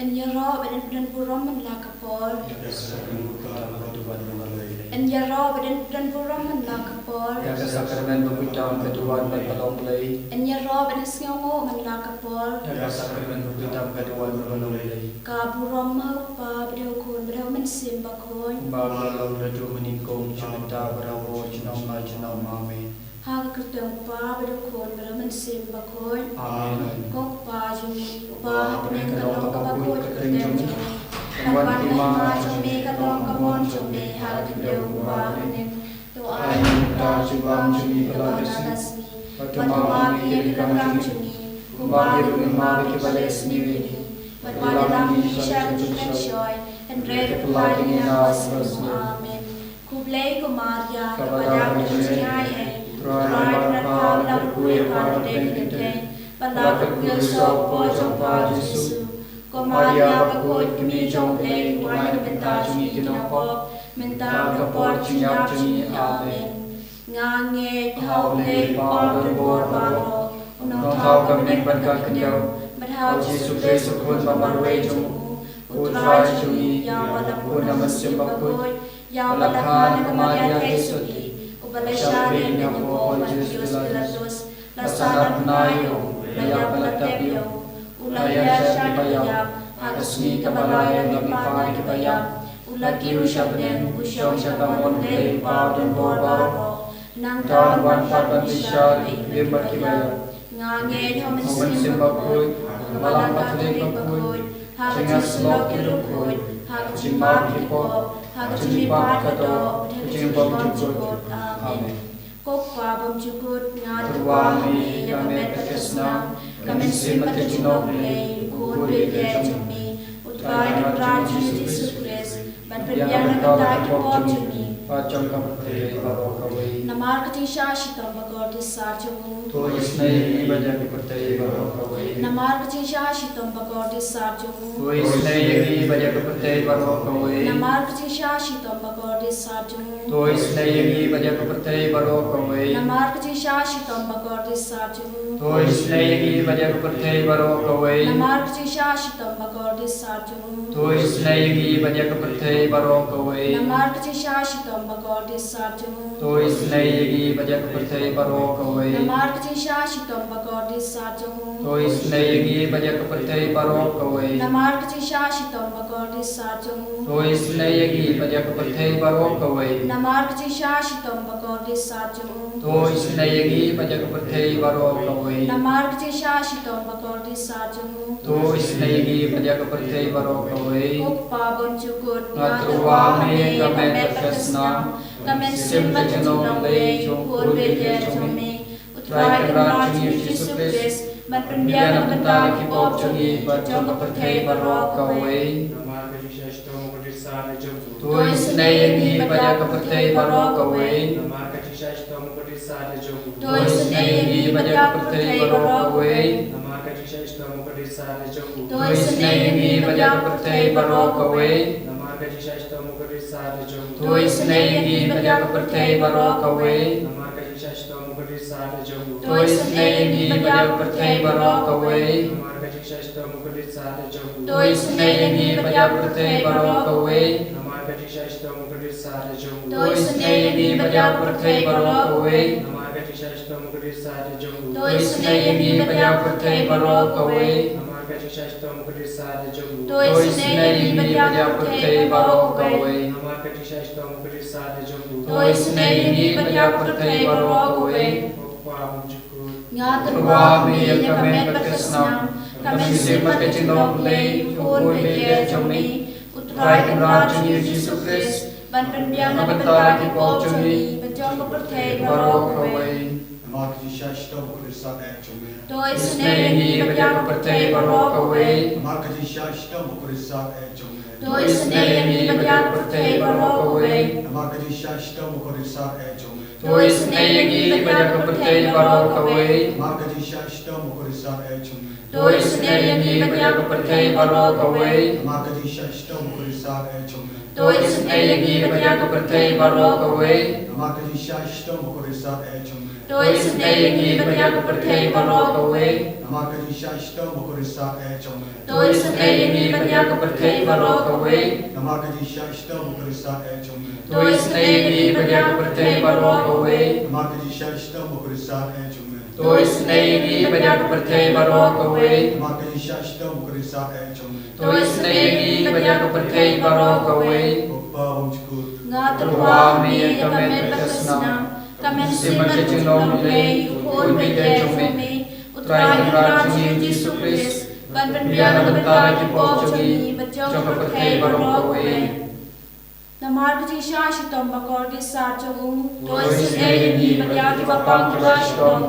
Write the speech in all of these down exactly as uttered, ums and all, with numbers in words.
Yn ïaroh bad yn pynburom man la ka por. Ïa ka sakrament ba pynburom man la ka por. Ïa ka sakrament ba pynburom man la ka por. Yn ïaroh bad yn sngewnguh man la ka por. Ïa ka sakrament ba pynburom man la ka por. Ka burom ha u Kpa bad ha u Khun bad ha u Mynsiem Bakhuid. Kumba la long naduh mynnyngkong, junom mynta, baroh junom la junom. Amen. Ha ka kyrteng u Kpa bad u Khun bad u Mynsiem Bakhuid. Amen. Ko Kpa jong ngi uba ha bneng, ka long kaba khuid ka kyrteng jong me. Kan wan ka hima jong me, kan long ka mon jong me ha ka khyndew kumba ha bneng. To ai ngi mynta u jingbam jong ngi kaba ha ka sngi. Bad to map ïa ngi ki kyrkhu jong ngi kumba ngi ruh ngi map ïa kiba leh sniew ïa ngi. Bad wat ïalam ïa ngi sha ka jingpynshoi, hynrei to pynlait ïa ngi na u basniew. Amen. Khublei ko Maria, kaba don ka jingaiei, U Trai u don bad pha, la kyrkhu ïa pha hapdeng ki kynthei, bad la kyrkhu ïa u soh u por jong pha u Jisu. Ko Maria bakhuid, kmie jong U Blei, to wad na ka bynta jong ngi ki nongpop, mynta bad ha ka por jingïap jong ngi. Amen. Nga ngeit ha U Blei Kpa uba don bor baroh, u nongthaw ka bneng bad ka khyndew, bad ha u Jisu Khrist u Khun ba marwei jong u, U Trai jong ngi, ïa uba la bun na u Mynsiem Bakhuid, ïa uba la kha na ka Maria theisotti, uba la shah rieh na ka bor Pontius Pilatus, la sah na bnai ïa u, la ïap bad la tep ïa u, u la hiar sha ki baïap, ha ka sngi kaba lai u la mihpat na ki baïap, u la kiew sha bneng, u shong sha kamon U Blei Kpa uba don bor baroh. Nangta un wan pat ban bishar ïa ki briew bad ki baïap. Nga ngeit ha u Mynsiem Bakhuid, ha ka Balang Katholik bakhuid, ha ka jingïasyllok ki riewkhuid, ha ka jingmap ki pop, ha ka jingmihpat ka doh, bad ha ka jingbymjukut. Amen. Ko Kpa bymjukut, nga tyrwa ha me ïa ka met bad ka snam, ka mynsiem bad ka jinglong U Blei, U Khun bad U Blei jong me, U Trai Kynrad jong ngi U Jisu Khrist, ban pynbiang na ka bynta ki pop jong ngi bad jong ka pyrthei baroh kawei. Namar ka jingshah shitom bakordit sar jong u. To isynei ïa ngi bad ïa ka pyrthei baroh kawei. Namar ka jingshah shitom bakordit sar jong u. To isynei ïa ngi bad ïa ka pyrthei baroh kawei. Namar ka jingshah shitom bakordit sar jong u. To isynei ïa ngi bad ïa ka pyrthei baroh kawei. Namar ka jingshah shitom bakordit sar jong u. To isynei ïa ngi bad ïa ka pyrthei baroh kawei. Namar ka jingshah shitom bakordit sar jong u. To isynei ïa ngi bad ïa ka pyrthei baroh kawei. Namar ka jingshah shitom bakordit sar jong u. To isynei ïa ngi bad ïa ka pyrthei baroh kawei. Namar ka jingshah shitom bakordit sar jong u. To isynei ïa ngi bad ïa ka pyrthei baroh kawei. Namar ka jingshah shitom bakordit sar jong u. To isynei ïa ngi bad ïa ka pyrthei baroh kawei. Namar ka jingshah shitom bakordit sar jong u. To isynei ïa ngi bad ïa ka pyrthei baroh kawei. Namar ka jingshah shitom bakordit sar jong u. To isynei ïa ngi bad ïa ka pyrthei baroh kawei. Ko Kpa bymjukut, nga tyrwa ha me ïa ka met bad ka snam, ka mynsiem bad ka jinglong U Blei, U Khun bad U Blei jong me, U Trai Kynrad jong ngi U Jisu Khrist, ban pynbiang na ka bynta ki pop jong ngi bad jong ka pyrthei baroh kawei. Namar ka jingshah shitom bakordit sar jong u. To isynei ïa ngi bad ïa ka pyrthei baroh kawei. Namar ka jingshah shitom bakordit sar jong u. To isynei ïa ngi bad ïa ka pyrthei baroh kawei. Namar ka jingshah shitom bakordit sar jong u. To isynei ïa ngi bad ïa ka pyrthei baroh kawei. Namar ka jingshah shitom bakordit sar jong u. To isynei ïa ngi bad ïa ka pyrthei baroh kawei. Namar ka jingshah shitom bakordit sar jong u. To isynei ïa ngi bad ïa ka pyrthei baroh kawei. Namar ka jingshah shitom bakordit sar jong u. To isynei ïa ngi bad ïa ka pyrthei baroh kawei. Namar ka jingshah shitom bakordit sar jong u. To isynei ïa ngi bad ïa ka pyrthei baroh kawei. Namar ka jingshah shitom bakordit sar jong u. To isynei ïa ngi bad ïa ka pyrthei baroh kawei. Namar ka jingshah shitom bakordit sar jong u. To isynei ïa ngi bad ïa ka pyrthei baroh kawei. Namar ka jingshah shitom bakordit sar jong u. To isynei ïa ngi bad ïa ka pyrthei baroh kawei. Ko Kpa bymjukut. Nga tyrwa ha me ïa ka met bad ka snam, ka mynsiem bad ka jinglong U Blei, U Khun bad U Blei jong me, U Trai Kynrad jong ngi U Jisu Khrist, ban pynbiang na ka bynta ki pop jong ngi bad jong ka pyrthei baroh kawei. Namar ka jingshah shitom bakordit sar jong me. To isynei ïa ngi bad ïa ka pyrthei baroh kawei. Namar ka jingshah shitom bakordit sar jong me. To isynei ïa ngi bad ïa ka pyrthei baroh kawei. Namar ka jingshah shitom bakordit sar jong me. To isynei ïa ngi bad ïa ka pyrthei baroh kawei. Namar ka jingshah shitom bakordit sar jong me. To isynei ïa ngi bad ïa ka pyrthei baroh kawei. Namar ka jingshah shitom bakordit sar jong me. To isynei ïa ngi bad ïa ka pyrthei baroh kawei. Namar ka jingshah shitom bakordit sat eh jong me. To isynei ïa ngi bad ïa ka pyrthei baroh kawei. Namar ka jingshah shitom bakordit sat eh jong me. To isynei ïa ngi bad ïa ka pyrthei baroh kawei. Namar ka jingshah shitom bakordit sat eh jong me. To isynei ïa ngi bad ïa ka pyrthei baroh kawei. Namar ka jingshah shitom bakordit sat eh jong me. To isynei ïa ngi bad ïa ka pyrthei baroh kawei. Namar ka jingshah shitom bakordit sat eh jong me. To isynei ïa ngi bad ïa ka pyrthei baroh kawei. Ko Pa bymjukut. Nga tyrwa ha me ïa ka met bad ka snam. Ka mynsiem bad ka jinglong U Blei, U Khun baieit jong me, U Trai Kynrad jong ngi U Jisu Khrist, ban pynbiang na ka bynta ki pop jong ngi bad jong ka pyrthei baroh kawei. Namar ka jingshah shitom bakordit sat jong u, to isynei ïa ngi bad ïa kiba pang kiba shitom.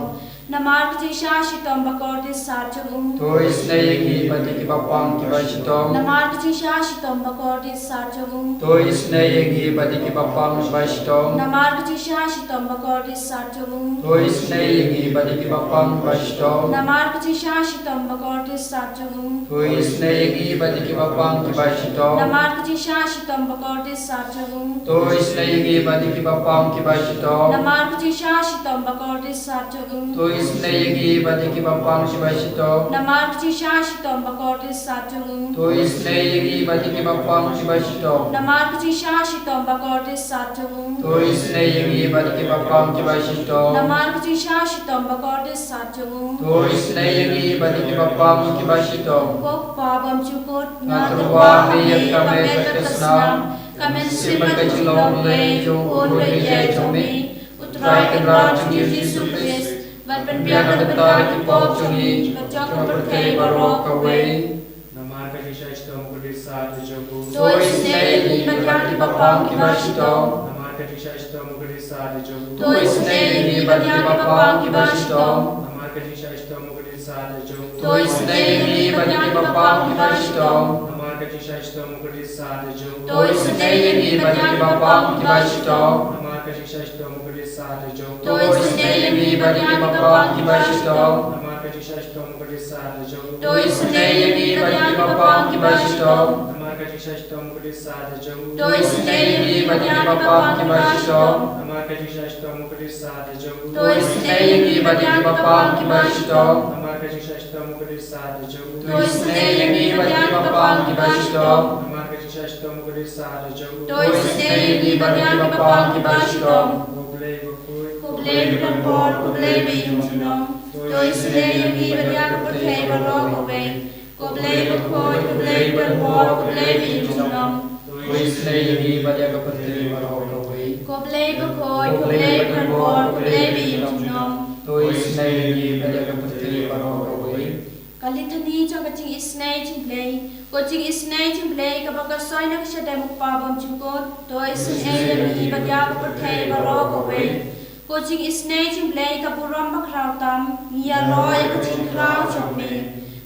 Namar ka jingshah shitom bakordit sat jong u. To isynei ïa ngi bad ïa kiba pang kiba shitom. Namar ka jingshah shitom bakordit sat jong u. To isynei ïa ngi bad ïa kiba pang kiba shitom. Namar ka jingshah shitom bakordit sat jong u. To isynei ïa ngi bad ïa kiba pang kiba shitom. Namar ka jingshah shitom bakordit sat jong u. To isynei ïa ngi bad ïa kiba pang kiba shitom. Namar ka jingshah shitom bakordit sat jong u. To isynei ïa ngi bad ïa kiba pang kiba shitom. Namar ka jingshah shitom bakordit sat jong u. To isynei ïa ngi bad ïa kiba pang kiba shitom. Namar ka jingshah shitom bakordit sat jong u. To isynei ïa ngi bad ïa kiba pang kiba shitom. Namar ka jingshah shitom bakordit sat jong u. To isynei ïa ngi bad ïa kiba pang kiba shitom. Namar ka jingshah shitom bakordit sat jong u. To isynei ïa ngi bad ïa kiba pang kiba shitom. Ko Pa bymjukut, nga tyrwa ha me ïa ka met bad ka snam, ka mynsiem bad ka jinglong U Blei, U Khun baieit jong me, U Trai Kynrad jong ngi U Jisu Khrist, ban pynbiang na ka bynta ki pop jong ngi bad jong ka pyrthei baroh kawei. Namar ka jingshah shitom bakordit sat eh jong u. To isynei ïa ngi bad ïa kiba pang kiba shitom. Namar ka jingshah shitom bakordit sat eh jong u. To isynei ïa ngi bad ïa kiba pang kiba shitom. Namar ka jingshah shitom bakordit sat eh jong u. To isynei ïa ngi bad ïa kiba pang kiba shitom. Namar ka jingshah shitom bakordit sat eh jong u. To isynei ïa ngi bad ïa kiba pang kiba shitom. Namar ka jingshah shitom bakordit sat eh jong u. To isynei ïa ngi bad ïa kiba pang kiba shitom. Namar ka jingshah shitom bakordit sat eh jong u. To isynei ïa ngi bad ïa kiba pang kiba shitom. Namar ka jingshah shitom bakordit sat eh jong u. To isynei ïa ngi bad ïa kiba pang kiba shitom. Namar ka jingshah shitom bakordit sat eh jong u. To isynei ïa ngi bad ïa kiba pang kiba shitom. Namar ka jingshah shitom bakordit sat eh jong u. To isynei ïa ngi bad ïa kiba pang kiba shitom. Namar ka jingshah shitom bakordit sat eh jong u. To isynei ïa ngi bad ïa kiba pang kiba shitom. Ko Blei bakhuid. Ko Blei badonbor, ko Blei baïeit junom. To isynei ïa ngi bad ïa ka pyrthei baroh kawei. Ko Blei bakhuid, ko Blei badonbor, ko Blei baïeit junom. To isynei ïa ngi bad ïa ka pyrthei baroh kawei. Ko Blei bakhuid, ko Blei badonbor, ko Blei baïeit junom. To isynei ïa ngi bad ïa ka pyrthei baroh kawei. Ka Lithani jong ka jingisynei jong U Blei. Ko jingisynei jong U Blei kaba ka soi na ka shadem U Kpa bymjukut, to isynei ïa ngi bad ïa ka pyrthei baroh kawei. Ko jingisynei jong U Blei ka burom bakhraw tam, ngi ïaroh ïa ka jingkhraw jong me.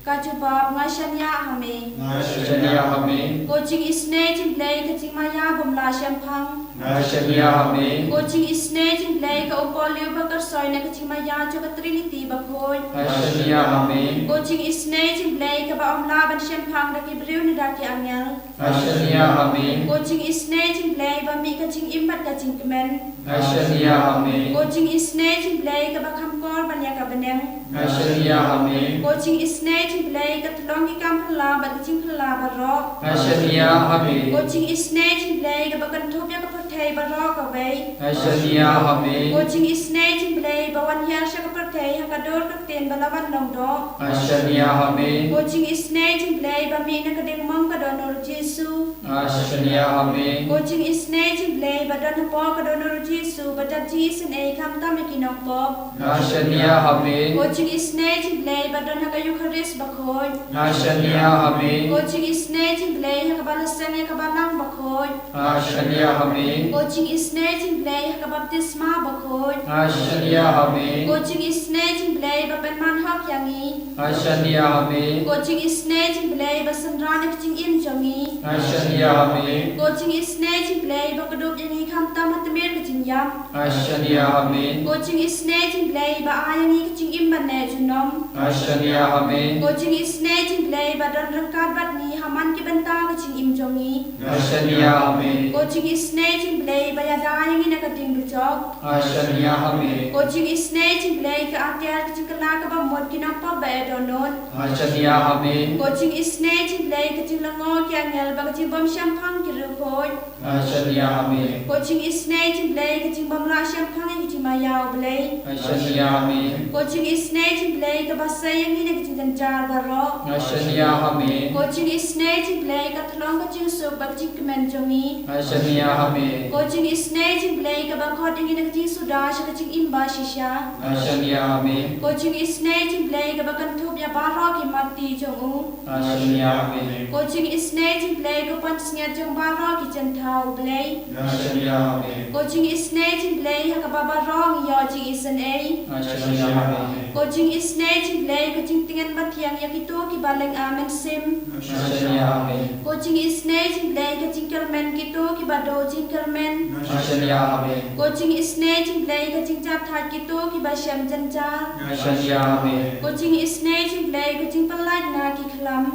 Ka jubab, nga shaniah ha me. Nga shaniah ha me. Ko jingisynei jong U Blei ka jingmaïa bym lah shemphang. Nga shaniah ha me. Ko jingisynei jong U Blei ka umpohliew ba ka roi na ka jingmaïa jong ka Trinity bakhuid. Nga shaniah ha me. Ko jingisynei jong U Blei kaba ym lah ban shemphang da ki briew ne da ki angel. Nga shaniah ha me. Ko jingisynei jong U Blei ba mih ka jingim bad ka jingkmen. Nga shaniah ha me. Ko jingisynei jong U Blei kaba kham kor ban ïa ka bneng. Nga shaniah ha me. Ko jingisynei jong U Blei ka tyllong ki kam phylla bad ki jingphylla baroh. Nga shaniah ha me. Ko jingisynei jong U Blei kaba kynthup ïa ka pyrthei baroh kawei. Nga shaniah ha me. Ko jingisynei jong U Blei ba wan hiar sha ka pyrthei ha ka dur ka ktien ba la wan long doh. Nga shaniah ha me. Ko jingisynei jong U Blei ba mih na ka diengmong ka dohnud U Jisu. Nga shaniah ha me. Ko jingisynei jong U Blei ba don hapoh ka dohnud U Jisu ba dap jingisynei khamtam ïa ki nongpop. Nga shaniah ha me. Ko jingisynei jong U Blei ba don ha ka Eukharist bakhuid. Nga shaniah ha me. Ko jingisynei jong U Blei ha kaba la seng ïa ka balang bakhuid. Nga shaniah ha me. Ko jingisynei jong U Blei ha ka baptisma bakhuid. Nga shaniah ha me. Ko jingisynei jong U Blei ba pynman hok ïa ngi. Nga shaniah ha me. Ko jingisynei jong U Blei ba synran ïa ka jingim jong ngi. Nga shaniah ha me. Ko jingisynei jong U Blei ba kdup ïa ngi khamtam ha tmier ka jingïap. Nga shaniah ha me. Ko jingisynei jong U Blei ba ai ïa ngi ka jingim ban neh junom. Nga shaniah ha me. Ko jingisynei jong U Blei ba don ryngkat bad ngi ha man ki bynta ka jingim jong ngi. Nga shaniah ha me. Ko jingisynei jong u Blei ba ïada ïa ngi na ka ding dujok. Nga shaniah ha me. Ko jingisynei jong u Blei ka atiar ka jingkylla kaba mut ki nongpop ba eh dohnud. Nga shaniah ha me. Ko jingisynei jong u Blei ka jinglyngngoh ki angel bad ka jingbymshemphang ki riewkhuid. Nga shaniah ha me. Ko jingisynei jong u Blei ka jingbymlah shemphang ïa ka jingma ïa u Blei. Nga shaniah ha me. Ko jingisynei jong u Blei kaba sei ïa ngi na ka jingjynjar baroh. Nga shaniah ha me. Ko jingisynei jong u Blei ka thlong ka jingsuk bad ka jingkmen jong ngi. Nga shaniah ha me. Ko jingisynei jong u Blei kaba khot ïa ngi na ka jingsuda sha ka jingim ba shisha. Nga shaniah ha me. Ko jingisynei jong u Blei kaba kynthup ïa baroh ki matti jong u. Nga shaniah ha me. Ko jingisynei jong u Blei ko pansngiat jong baroh ki jingthaw u Blei. Nga shaniah ha me. Ko jingisynei jong u Blei ha kaba baroh ngi ïoh jingisynei. Nga shaniah ha me. Ko jingisynei jong u Blei ko jingtngen ba thiang ïa kito kiba lynga mynsiem. Nga shaniah ha me. Ko jingisynei jong u Blei ka jingkyrmen kito kiba duh jingkyrmen. Nga shaniah ha me. Ko jingisynei jong u Blei ka jingjahthait kito kiba shem jynjar. Nga shaniah ha me. Ko jingisynei jong u Blei ka jingpyllait na ki khlam.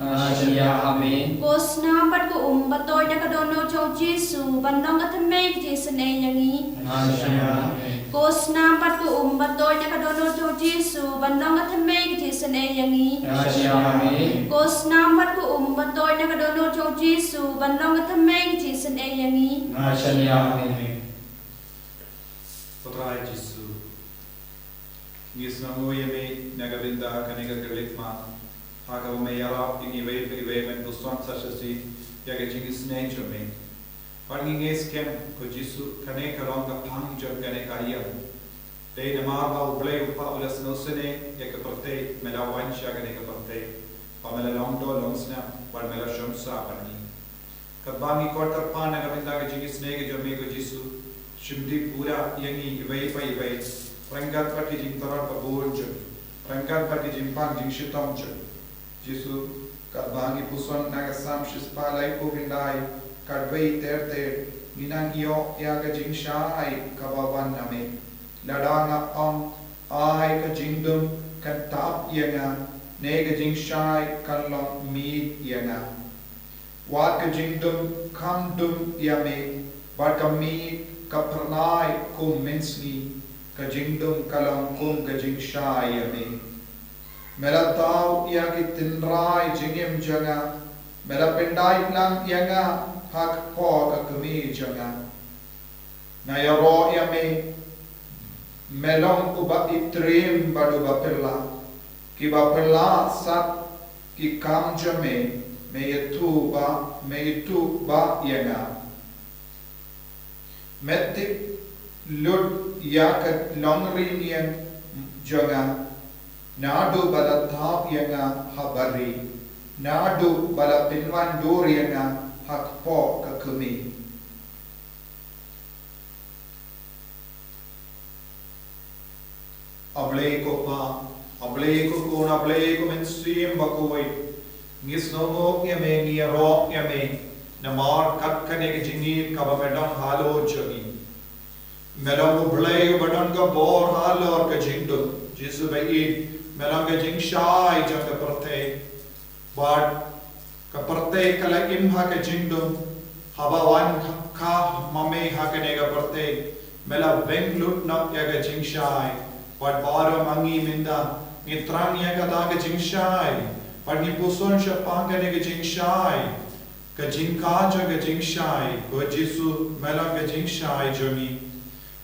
Nga shaniah ha me. Ko snam bad ko um ba toit na ka dohnud jong u Jisu ban long ka thymmei ka jingisynei ïa ngi. Nga shaniah ha me. Ko snam bad ko um ba toit na ka dohnud jong u Jisu ban long ka thymmei ka jingisynei ïa ngi. Nga shaniah ha me. Ko snam bad ko um ba toit na ka dohnud jong u Jisu ban long ka thymmei ka jingisynei ïa ngi. Nga shaniah ha me. Ko Trai Jisu, ngi sngewnguh ïa me na ka bynta kane ka khyllipmat ha kaba me ïarap ïa ngi iwei pa iwei ban puson sa shisien ïa ka jingisynei jong me. Bad ngi ngeit skhem ko Jisu kane ka long ka phang jong kane ka ïing. Dei namar ba u Blei u Kpa u la sngewsynei ïa ka pyrthei, me la wan sha kane ka pyrthei, ba me la long doh long snam bad me la shong sah bad ngi. Katba ngi kyrpad na ka bynta ka jingisynei ka jong me ko Jisu, shim dih pura ïa ngi iwei pa iwei ryngkat bad ki jingtyrot ba bun jong ngi, ryngkat bad ki jingpang jingshitom jong ngi. Jisu, katba ngi puson na ka Salm shispah laiphew khyndai, khatwei ter ter, ngi nang ïoh ïa ka jingshai kaba wan na me. Lada nga ong, ai ka jingdum kan tap ïa nga, ne ka jingshai kan long miet ïa nga. Wat ka jingdum kam dum ïa me, bad ka miet ka phyrnai kum mynsngi, ka jingdum ka long kum ka jingshai ïa me. Me la thaw ïa ki tynrai jingim jong nga, me la pyndait lang ïa nga ha kpoh ka kmie jong nga. Nga ïaroh ïa me, me long uba itriem bad uba phylla. Kiba phylla sat ki kam jong me, me ïathuh ba, me ïathuh ba ïa nga. Me tip lut ïa ka longri ïing jong nga, naduh ba la thaw ïa nga ha bari, naduh ba la pynwandur ïa nga ha kpoh ka kmie. A Blei ko Kpa, a Blei ko Khun, a Blei ko Mynsiem Bakhuid, ngi sngewnguh ïa me, ngi ïaroh ïa me, namar kat kane ka jingïeit kaba me don halor jong ngi. Me long u Blei uba don ka bor halor ka jingdum. Jisu ba ïeit, me long ka jingshai jong ka pyrthei. Bad ka pyrthei ka la im ha ka jingdum, haba wan ka, ka ma me ha kane ka pyrthei, me la weng lut noh ïa ka jingshai. Bad baroh ma ngi mynta ngi thrang ïa kata ka jingshai, bad ngi puson shaphang kane ka jingshai. Ka jingkha jong ka jingshai, ko Jisu, me long ka jingshai jong ngi.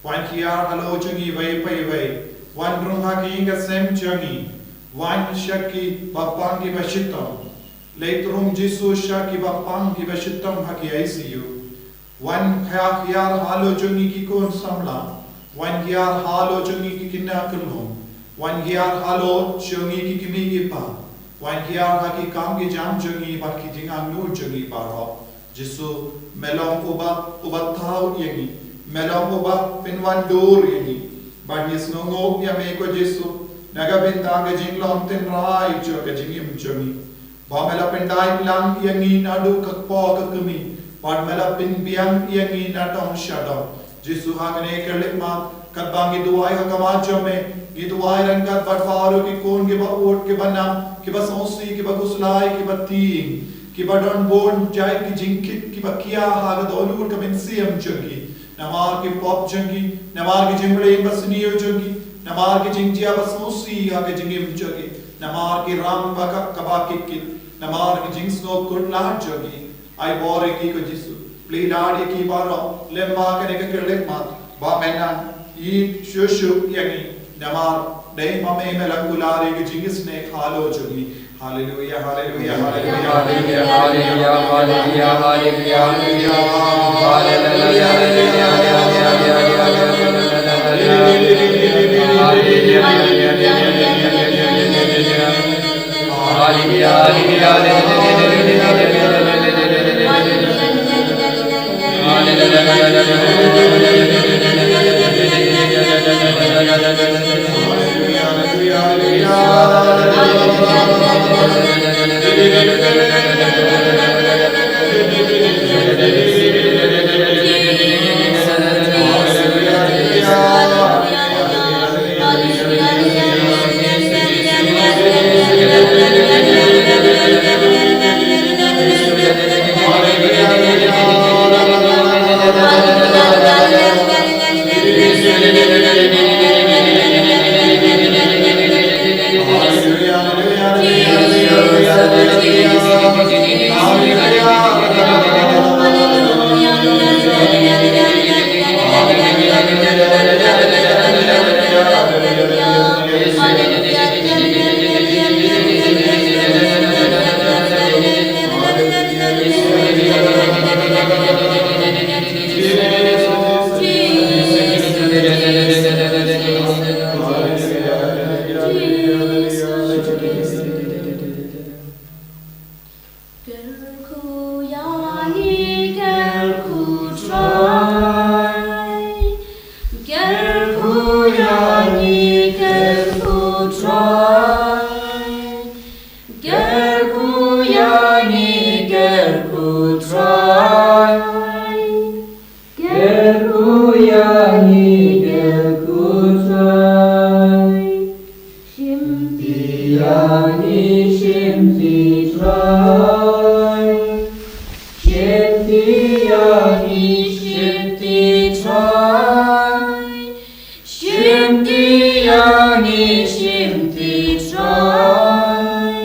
Wan hiar halor jong ngi iwei pa iwei. Wan rung ha ka ïing ka sem jong ngi. Wan sha kiba pang kiba shitom. Leit rung Jisu sha kiba pang kiba shitom ha ki I C U. Wan hiar halor jong ngi ki khun samla. Wan hiar halor jong ngi ki khynnah khyllung. Wan hiar halor jong ngi ki kmie ki kpa. Wan hiar ha ki kam ki jam jong ngi bad ki jingangnud jong ngi baroh. Jisu, me long uba, uba thaw ïa ngi, me long uba pynwandur ïa ngi. Bad ngi sngewnguh ïa me ko Jisu, na ka bynta ka jinglong tynrai jong ka jingim jong ngi. Ba me la pyndait lang ïa ngi naduh ka kpoh ka kmie, bad me la pynbiang ïa ngi na dong sha dong. Jisu, ha kane ka khyllipmat, katba ngi duwai ha khmat jong me, ngi duwai ryngkat bad baroh ki khun kiba ud, kiba nam, kiba sngewsih, kiba khuslai, kiba tieng, kiba don bun jait ki jingkit kiba khia ha ka dohnud ka mynsiem jong ki, namar ki pop jong ki, namar ki jingpynlong ba sniew jong ki, namar ki jingjia ba sngewsih ha ka jingim jong ki, namar ki ram ba ka kaba kit kit, namar ki jingsngew kut lad jong ki. Ai bor ïa ki ko Jisu. Plie lad ïa ki baroh, lem bad kane ka kyrlek mat ba men nang ïeit shuh shuh ïa ngi. Namar dei ma me me la kular ïa ka jingisynei halor jong ngi. Haleluya, haleluya, haleluya, haleluya, haleluya, haleluya, haleluya, haleluya, haleluya, haleluya, haleluya, haleluya, haleluya, haleluya. Kyrkhu ïa ngi, kyrkhu Trai. Kyrkhu ïa ngi, kyrkhu Trai. Kyrkhu ïa ngi, kyrkhu Trai. Kyrkhu ïa ngi, kyrkhu Trai. Shimti ïa ngi, shimti Trai. Shimti ïa ngi, shimti Trai. Shimti ïa ngi, shimti Trai.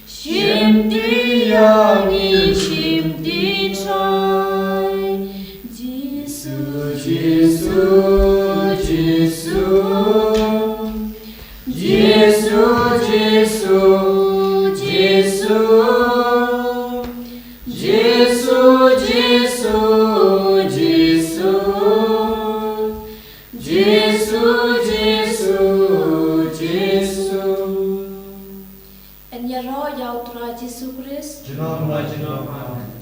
Shimti ïa ngi, shimti Trai. Jisu, Jisu, Jisu. Jisu, Jisu, Jisu. Jisu, Jisu, Jisu. Jisu, Jisu, Jisu. Yn ïaroh ïa U Trai Jisu Khrist. Junom la junom. Amen.